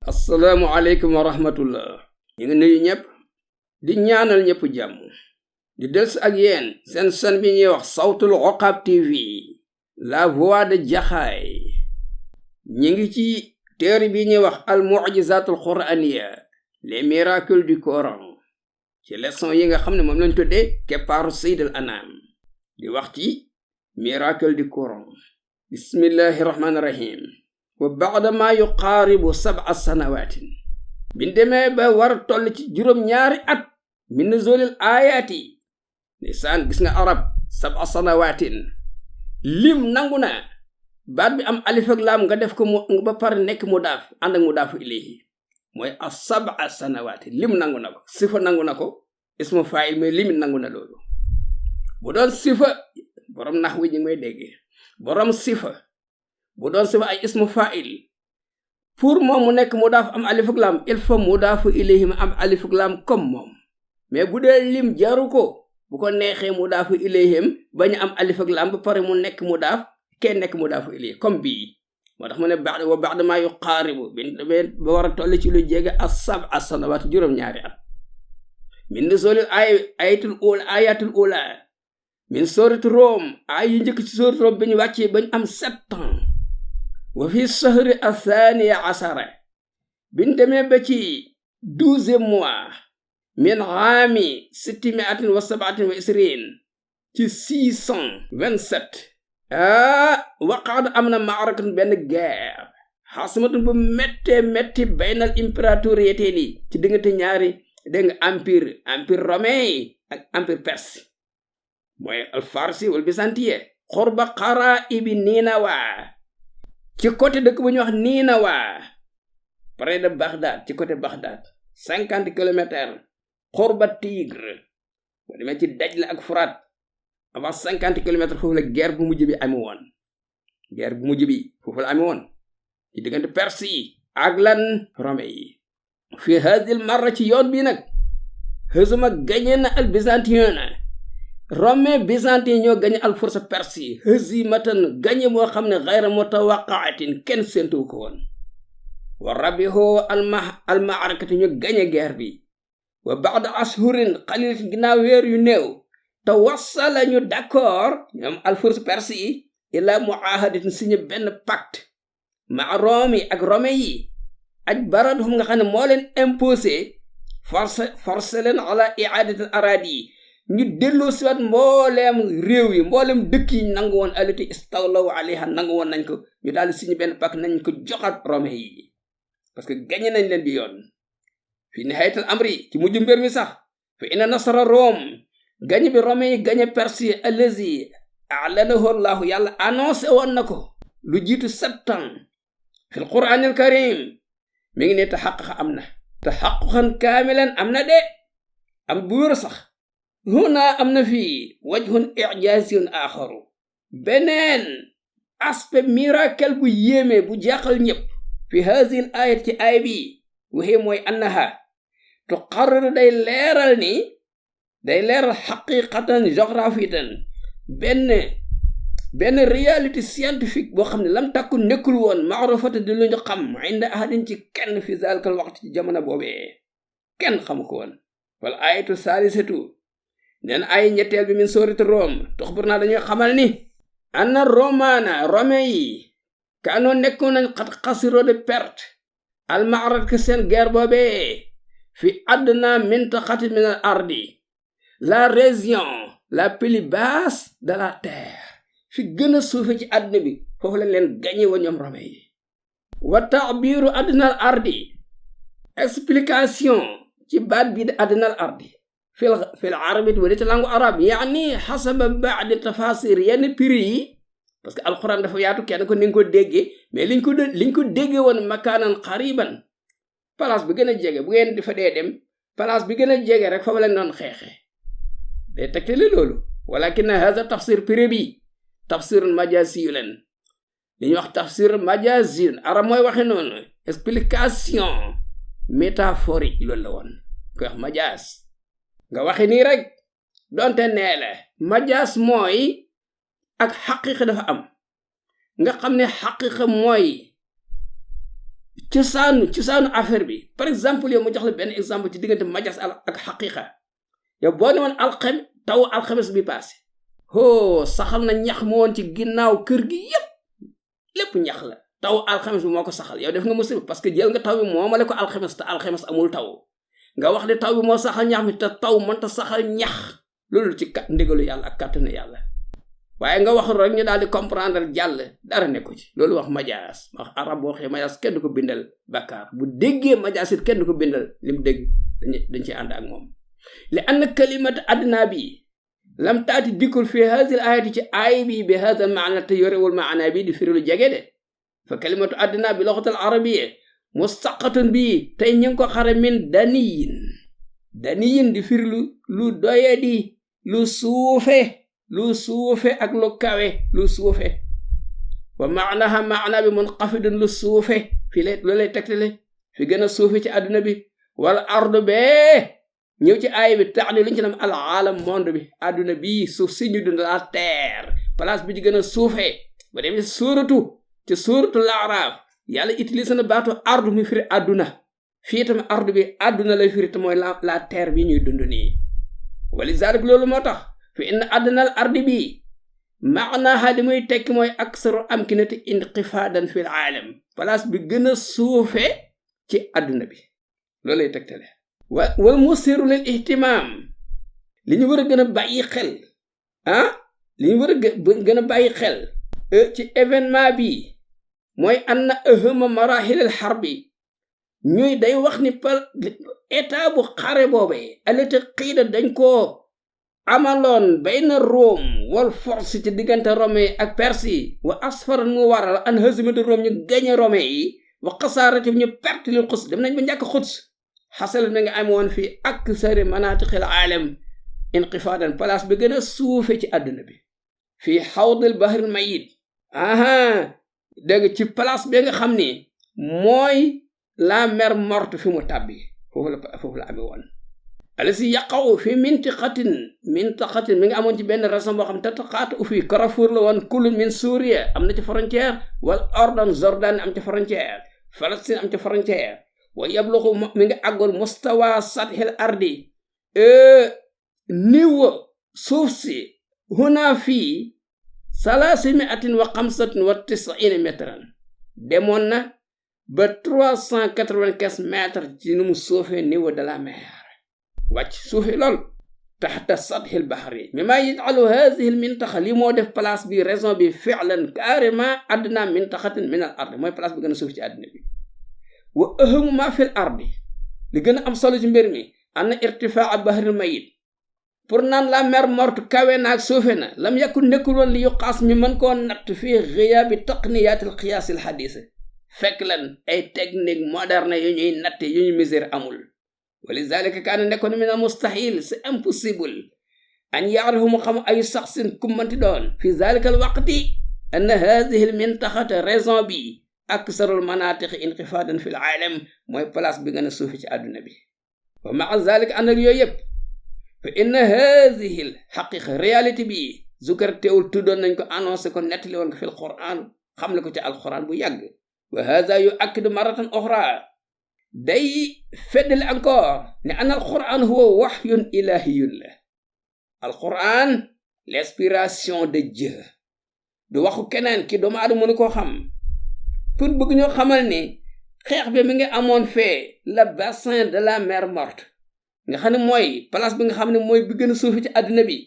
asalaamualeykum wa rahmatullah. ñu ngi nuyu ñëpp di ñaanal ñëpp jàmm di dels ak yéen seen bi ñuy wax Sawtul Uqab TV, la voix de Jaxaay. ñi ngi ci téere bi ñuy wax al mu'jizatul qur'aniya, les miracles du Coran, ci leçon yi nga xam ne moom lañ tuddee keppaaru Seydil Anam, di wax ci miracle du Coran. bismillahi rahmaani rahim. wa ba'da ma yuqaaribu 7 sanawaatin, biñ demee ba war toll ci juróom-ñaari at min nuzulil aayaati. lisaan gis nga arab 7 sanawaatin lim nangu na baat bi am alif ak laam nga def ko mu ba pare nekk mudaaf ànd ak mudaafu ilayhi, mooy as-7 sanawaatin lim nangu na ko. sifa nangu na ko, ismu faa'il mais limit nangu na loolu. bu doon sifa borom nax wi ñu may déggee, borom sifa bu doon sifa ay ismu fa'il, pour moom mu nekk mudaaf am alif ak laam, il faut mudaafu ilayhi am alif ak laam comme moom. mais bu dee lim jaru ko, bu ko neexee mudaafu ilayhim bañ am alif ak laam ba pare mu nekk mudaaf, kenn nekk mudaafu ilayhi comme bii. moo tax mu ne wa ba'da maa yuqaaribu ba war a toll ci lu jege as-7 sanawaat juróom-ñaari at min nuzulil ayatul ula min sooratu Room, ay yu njëkk ci sooratu Room bi ñu wàccee bañ am 7 ans. wa fi sahri athaniya asara, biñ demee ba ci 12e mois min aami 627 ci 627. waqaad am na maarakatun benn guerre xaasimatun bu métti baynal impératoriyatayni ci diggante ñaari dégg nga empire romain ak empire perse, mooy al farsi wal byzantin. xurba qaraibi Ninawa, ci côté dëkk bu ñuy wax Ninawa, près de Bagdad, ci côté Bagdad 50 kilomètres. xurba Tigre, boo demee ci Dajla ak Furaat avant 50 kilomètres foofu la guerre bu mujj bi amee woon. guerre bu mujj bi foofu la amee woon ci diggante perse yi ak lan romain yi. fi hadil marra ci yoon bi nag hësuma gañe na al byzantin na romain byzantin ñoo gañe al fursa perse yi hëzimatan gañe moo xam ne xayra mutawaqaatin kenn séentu ko woon. wa rabihu al maarakati ñu gañe guerre bi. wa ba'da ashhurin qalil ginnaaw weer yu néew te wasala ñu d'accord ñoom al fursa perse yi ila muahadatin signé benn pacte ma Rome ak romain yi aj baradhum nga xam ne moo leen imposé forcé leen ala i'adatil aradi, ñu delloo siwaat mbooleem réew yi mbooleem dëkk yi nangu woon alati istawlaw alayha nangu woon nañ ko, ñu daal di signé benn pacte nañ ko joxaat romain yi parce que gagné nañ leen bi yoon. fi nihayatul amri ci mujj mbir mi sax fa inna nasra Rome, gañe bi romain yi gañe perse yi allazi a'lanahu Allahu, yàlla annoncé woon na ko lu jiitu 7 ans fil qur'anil karim, mi ngi ne taxaqqa am na taxaqquqan kaamilan, am na de am bu wér sax. huna am na fii wajhun i'jaziyun axaru, beneen aspect miracle bu yéeme bu jaaxal ñëpp. fi hazil ayat ci ay bi waxee mooy annaha tuqarrir day leeral xaqiqatan géographiyatan benn réalité scientifique boo xam ne lam takku nekkul woon maarufata di lu ñu xam inda ahadin ci kenn fi zalikal waxtu ci jamono boobee kenn xamu ko woon. wala ayatu saalisatu neen ay ñetteel bi min soorati Room tuxbir naa dañuy xamal ni anna romain yi kaanoo nekkoon nañ xat xasiroo de perte al maarak seen guerre boobee fi adna mintaqati min al ardi, la région la plus basse de la terre, fi gën a suufe ci àdduna bi foofu lañ leen gañe wa ñoom romain yi. wa ta'biru adnal ardi, explication ci baat bi de adnal ardi fil arabit wala ci langue arabe, yaani xasaba ba'di tafasir yenn prix yi, parce que alquran dafa yaatu kenn ko ni nga ko déggee, mais liñ ko déggee woon makaanan xariban, place bi gën a jege bu ngeen di fa dee dem place bi gën a jege rek foofu lañ doon xeexee. day tegtale loolu. walakin hadha tafsir prix bi tafsirun majazi leen li ñuy wax tafsir majazi arab mooy waxe noonu, explication métaphorique loolu la woon ko wax majaz. nga waxe nii rek donte nee la majaz mooy ak xaqiqa dafa am. nga xam ne xaqiqa mooy cosaanu affaire bi par exemple yow ma jox la benn exemple ci diggante majas ak xaqiqa yow boo ne woon taw alxames bi passé saxal na ñax mu woon ci ginnaaw kër gi yépp lépp ñax la taw alxames bi moo ko saxal yow def nga musiba parce que jël nga taw bi moomale ko alxames te alxames amul taw nga wax ne taw bi moo saxal ñax mi te taw mënta saxal ñax loolu ci ndigalu yàlla ak kàttanu yàlla waaye nga wax rek ñu daal di comprendre jàll dara nekku ci loolu wax majaas wax arab boo xee majaas kenn du ko bindal bàkkaar bu déggee majaas it kenn du ko bindal li mu dégg dañ ci ànd ak moom li anna kalimata adna bi lam taati dikkul fi hasil ayati ci aay bi bi hasal maana te yorewul maana bi di firi lu jege de fa kalimatu adna bi loxatal arabiyya mustaqatun bi tey ñu ngi ko xare min daniyin di firi lu doyadi lu suufe ak lu kawe lu suufe wa maanaha maana bi munqafidun lu suufe fi lu lay tegtale fi gën a suufe ci àdduna bi wala ardu bee ñëw ci aay bi tax ni lu ñu ci nam al aalam monde bi àdduna bii suuf si ñu dund la terre place bi ci gën a suufee ba demee ci suuratu laaraaf yàlla utilise na baatu ardu mi firi àdduna fii tam ardu bi àdduna lay firi te mooy la terre bi ñuy dund nii wali zalik loolu moo tax fi inna adnal ardi bi maanaaha li muy tekki mooy aksaru amkinati inqifaadan fil aalam place bi gën a suufee ci àdduna bi loolu lay tegtale wal musiru lil ihtimam li ñu war a gën a bàyyi xel li ñu war a gën a bàyyi xel ci événement bi mooy anna ahama marahilil harbi ñuy day wax ni état bu xare boobee alati xiida dañ koo amaloon bayna Rome wal force ci diggante Rome ak Perse wa asfaran mu waral an hazimatu Rome ñu gañe Rome yi wa xasaarati ñu perte lil Quds dem nañ ba njàkk Quds xasal mi nga am woon fii aksari manatiqil aalam inqifaadan place bi gën a suufe ci àdduna bi fii xawdil bahril mayit dégg ci place bi nga xam ni mooy la mer morte fi mu tàbbi foofu la amee woon alasi yaqaw fi mintiqatin mi nga amoon ci benn région boo xam tataqaatu fi Carrefour la woon kullu min Suuriya am na ci frontière wal Ordon Jordan am ci frontière Palestine am ci frontière wa yabluxu mi nga àggoon mustawa sathil ardi niveau suuf si huna fii 395 metran demoon na ba 395 mètres ci nu mu suufee niveau de la mer wàcc suufee lool taxta sathil bahri mimma yaj'alu hadhihi al mintaxa li moo def place bi raison bi fi'lan carrément adna mintaxatin min al ard mooy place bi gën a suuf ci àddina bi wa ahamu ma fil ardi li gën a am solo ci mbir mi anna irtifaa bahril mayit pour naan la mer morte kawe naag suufe na lam yakun nekkul woon li yuqaas mi mën koo natt fii ghiyaabi taqniyatil qiyaas al hadisa fekk lan ay technique moderne yu ñuy natte yu ñu mesure amul wa lidhalika kaana nekkoon min al mustahil c'est impossible an yaarifu mu xam ay saxsin kummanti doon fi dhalika al waqti anna hadhihi al mintaxata raison bi aksarul manatiqi inqifaadan fil aalam mooy place bi gën a suufi ci àdduna bi wa maa dhalika ànd ak yooyu yëpp fa inna hadhihi al haqiqa réalité bi zukar teewul tuddoon nañ ko annoncé ko nettali woon ko fil quran xam le ko ci alquran bu yàgg wa hadha yu'akkidu maratan ukhra day feddali encore ne ana alquran huwa wahyun ilahiyun la alquran l'inspiration de Dieu du waxu keneen ki doomu aadama mënu koo xam pour bëgg ñoo xamal ni xeex bi mi ngi amoon fee le bassin de la mer morte nga xam ne mooy place bi nga xam ne mooy bi gën a suufi ci àddina bi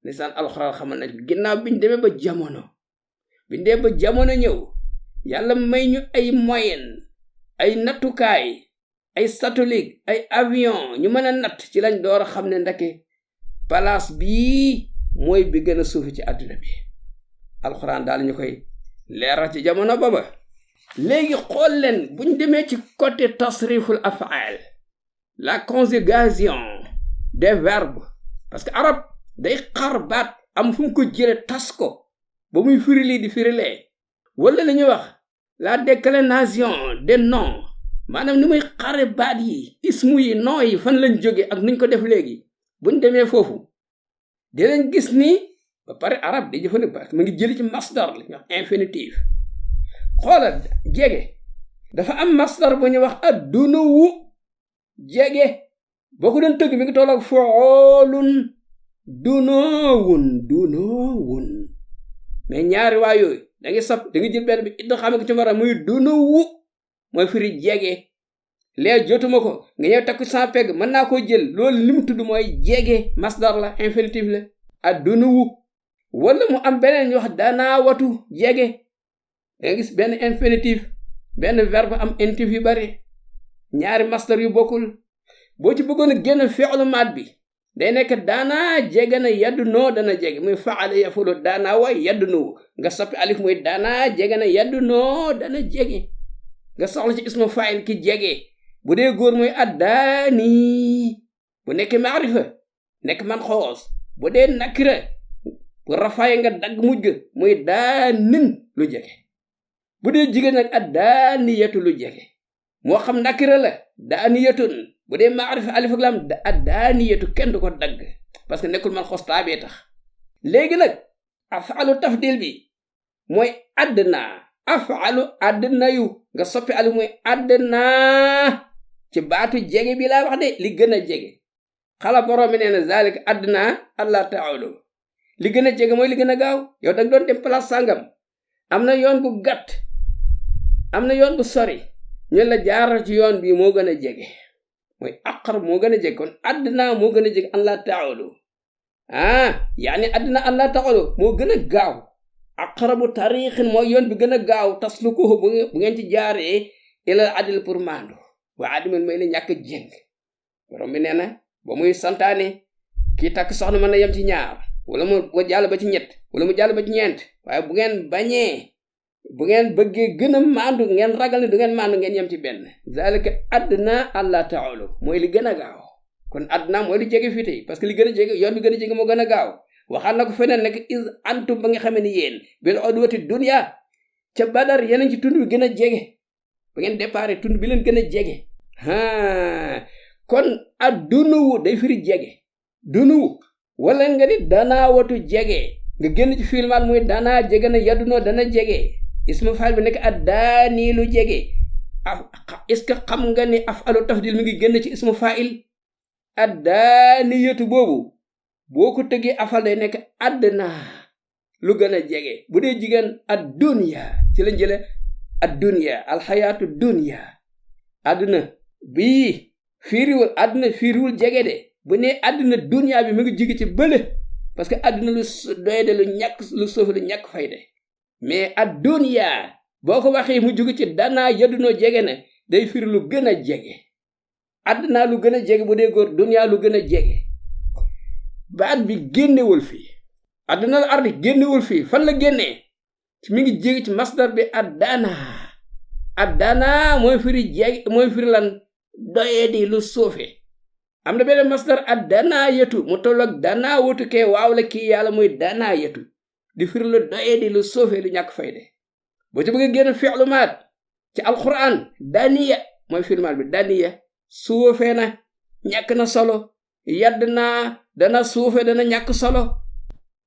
lisaan alxuraan xamal nañ ginnaaw biñ demee ba jamono ñëw yàlla may ñu ay moyen ay nattukaay ay satellite ay avion ñu mën a natt ci lañ door a xam ne ndeke place bii mooy bi gën a suufi ci àddina bi alxuraan daal ñu koy leeral ci jamono booba léegi xool leen buñ demee ci côté tasriful afaal la conjugation des verbes parce que arab day xar baat am fu mu ko jële tas ko ba muy firi lii di firi lee wala la ñuy wax la déclination des noms maanaam ni muy xare baat yi ismu yi nom yi fan lañ jóge ak nuñ ko def léegi buñ demee foofu dinañ gis ni ba pare arab day jëfandikoo parce que mu ngi jëli ci masdar li ñuy wax infinitif xoolal jege dafa am masdar bu ñu wax addunuwu jege boo ko doon tëgg mi ngi tolloog foolun dunoowun mais ñaari waa yooyu da ngi sab da ngi jël benn bi idda xam ko ci mara muy dunuwu mooy firi jege lee jotuma ko nga ñëw takku sans pegg mën naa koo jël loolu li mu tudd mooy jege masdar la infinitif la addunuwu wala mu am beneen ñu wax danaawatu jege da nga gis benn infinitif benn verbe am infinitif yu bari ñaari masdar yu bokkul boo ci bëggoon a génn fi'lu maat bi day nekk daanaa jege na yaddu noo dana jege muy faala yafulu daanaa wa yaddu noo nga soppi alif muy daanaa jege na yaddu noo dana jege nga soxla ci ismu fa'il ki jege bu dee góor muy addaani bu nekk maarifa nekk man xoos bu dee nakira bu rafaay nga dagg mujj muy daanin lu jege bu dee jigéen nag addaaniyatu lu jege moo xam nakira la daaniyatun bu dee maarifa alif ak lam addaaniyatu kenn du ko dagg parce que nekkul man xoos taabee tax léegi nag af'alu tafdil bi mooy addnaa af'alu addnayu nga soppi alif mooy addnaa ci baatu jege bi laa wax de li gën a jege xala borom mi nee na zalika addnaa allah ta'ala li gën a jege mooy li gën a gaaw yow dag doon dem place sàngam am na yoon bu gàtt am na yoon bu sori ñu la jaaral ci yoon bi moo gën a jege mooy aqrab moo gën a jege kon addnaa moo gën a jege allah ta'ala yaani addnaa allah ta'ala moo gën a gaaw aqrabu tariixin mooy yoon bi gën a gaaw taslukuhu bu ngeen ci jaaree ilal adil pour maandu waa adimen may la ñàkk jéng borom bi nee na ba muy santaane kii takk soxna mën na yem ci ñaar wala mu jàll ba ci ñett wala mu jàll ba ci ñeent waaye bu ngeen bañee bu ngeen bëggee gën a maandu ngeen ragal ne du ngeen maandu ngeen yem ci benn zalika adna allah ta'ala mooy li gën a gaaw kon adna mooy li jege fii tey parce que li gën a jege yoon bi gën a jege moo gën a gaaw waxaan na ko feneen nekk is antum ba nga xamee ni yéen bil udwati dunya ca badar yeneen ci tund bi gën a jege ba ngeen déparé tund bi leen gën a jege kon addunuwu day firi jege dunuwu wala nga ni danaa watu jege nga génn ci filmaat muy danaa jege na yaddunoo dana jege ismu faal bi nekk addaanii lu jege est-ce que xam nga ni af'alu tafdil mi ngi génn ci ismu fa'il addaaniyatu boobu boo ko tëggee afal day nekk addnaa lu gën a jege bu dee jigéen addunya ci lañ jële addunya alxayaatu dunya adduna bii fiiriwul jege de bu ne adduna dunya bi mu ngi jigi ci bële parce que adduna lu doy de lu ñàkk lu suuf lu ñàkk fay de mais addunya boo ko waxee mu jugi ci danaa yaddunoo jege na day fiiri lu gën a jege addnaa lu gën a jege bu dee góor dunya lu gën a jege baat bi génnewul fii addunal ardi génnewul fii fan la génnee mi ngi jege ci masdar bi addana mooy firi jege mooy firi lan doyee di lu suufe am na benn masdar addana yetu mu tolloog dana wutu kee waaw la kii yàlla muy dana yetu di firi lu doyee di lu suufe lu ñàkk fayde boo ci bëgg génn fi'lu maat ci alquran daniya mooy filmaat bi daniya suufe na ñàkk na solo yadd naa dana suufe dana ñàkk solo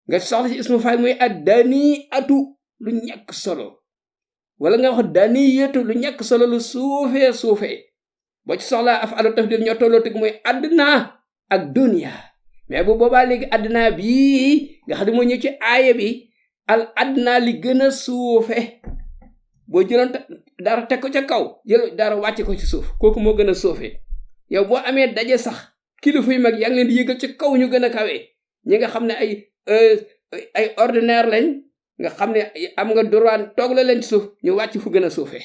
nga soxla ci ismu fa'il muy addani atu lu ñàkk solo wala nga wax dani yetu lu ñàkk solo lu suufe boo ci soxlaa af'alu tafdil ñoo tolloo tëgg mooy addna ak dunya mais bu boobaa léegi addna bii nga xam ne moo ñëw ci aaya bi al addna li gën a suufe boo jëloon dara teg ko ca kaw jël dara wàcce ko ci suuf kooku moo gën a suufe yow boo amee daje sax kilifa yu mag yaa ngi leen di yëgal ci kaw ñu gën a kawe ñi nga xam ne ay ordinaire lañ nga xam ne am nga droit toog la leen ci suuf ñu wàcc fu gën a suufee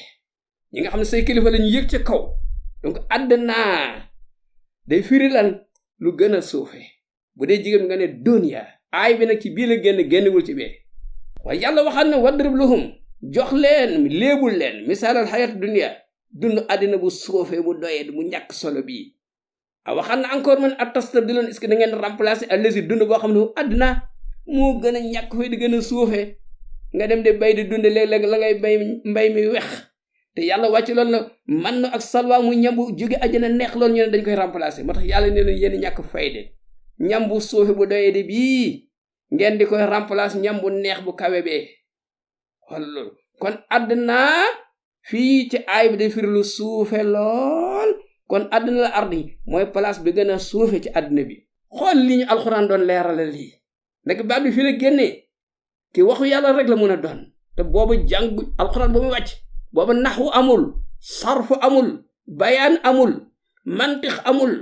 ñi nga xam ne say kilifa lañu yëg ci kaw donc addnaa day firi lan lu gën a suufee bu dee jigéen nga ne dunya aay bi nag ci bii la génnewul ci bee waaye yàlla waxal ne wadrib lahum jox leen léebul leen misaalal xayat dunya dund àddina bu suufee bu doyee bu ñàkk solo bii waxaan na encore man atastabdiluun est-ce que da ngeen remplacer allazi dund boo xam ne àddina moo gën a ñàkk fay di gën a suufee nga dem de bay di dunde léeg-léeg la ngay bay mbay mi wex te yàlla wàcc loolu la man ak salwa mu ñambu jóge àjjana neex loolu ñu ne dañ koy remplacer moo tax yàlla ne leen yéen ñàkk fayde ñambu suufe bu doyee di bii ngeen di koy remplacer ñambu neex bu kawe bee xool loolu kon àddina fii ci aay bi day firi lu suufe lool kon àdduna la ardi mooy place bi gën a suufe ci àdduna bi xool li ñu alxuraan doon leerale lii nekk baat bi fi la génnee ki waxu yàlla rek la mën a doon te boobu jàng alxuraan ba muy wàcc boobu naxwu amul sarfu amul bayaan amul mantix amul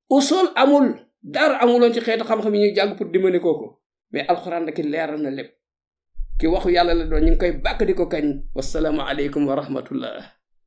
usul amul dara amuloon ci xeetu xam-xam yi ñuy jàng pour dimbali kooku mais alxuraan rek leeral na lépp ki waxu yàlla la doon ñu ngi koy bàkk di ko kañ wasalaamu aleykum wa rahmatullah